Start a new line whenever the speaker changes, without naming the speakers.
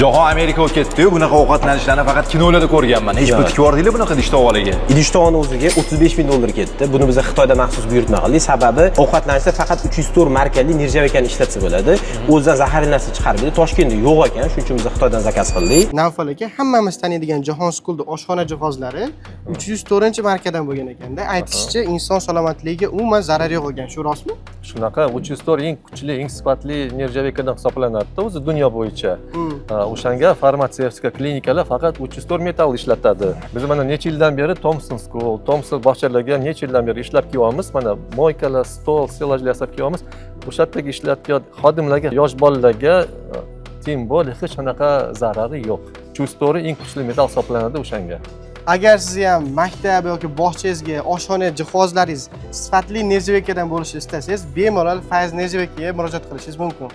Jahon Amerika bo'lib ketdi-yu, bunaqa ovqatlanishlarni faqat kinolarda ko'rganman. Hech bir tikib yubordinglar bunaqa idish tovaliga.
Idish tovoni o'ziga 35 ming dollar ketdi. Buni biz Xitoyda maxsus buyurtma qildik. Sababi ovqatlanishda faqat 304 markali нержавейка ni ishlatsa bo'ladi. O'zidan zaharli narsa chiqarmaydi. Toshkentda yo'q ekan, shuning uchun biz Xitoydan заказ qildik.
Navfal aka, hammamiz taniydigan Jahon School'da oshxona jihozlari 304 markadan bo'lgan ekanda. Aytishicha, inson salomatligiga umuman zarari yo'q ekan. Shu rostmi?
Shunaqa, 304 eng kuchli, eng sifatli нержавейка dan hisoblanadida o'zi dunyo bo'yicha. Ha, o'shanga farmatsevtika klinikalar faqat 304 metall ishlatadi. Biz mana necha yildan beri Thomson School, Thomson bog'chalarga necha yildan beri ishlab kelyapmiz. Mana мойка lar, stol, stellajlar yasab kelyapmiz. O'sha yerdagi ishlatgan xodimlarga, yosh bolalarga, тем более, hech qanaqa zarari yo'q. 304 eng kuchli metall hisoblanadi o'shanga.
Agar sizni ham maktab yoki bog'changizga oshxona jihozlaringiz sifatli нержавейка dan bo'lishini istasangiz, bemalol Fayz нержавейка ga murojaat qilishingiz mumkin.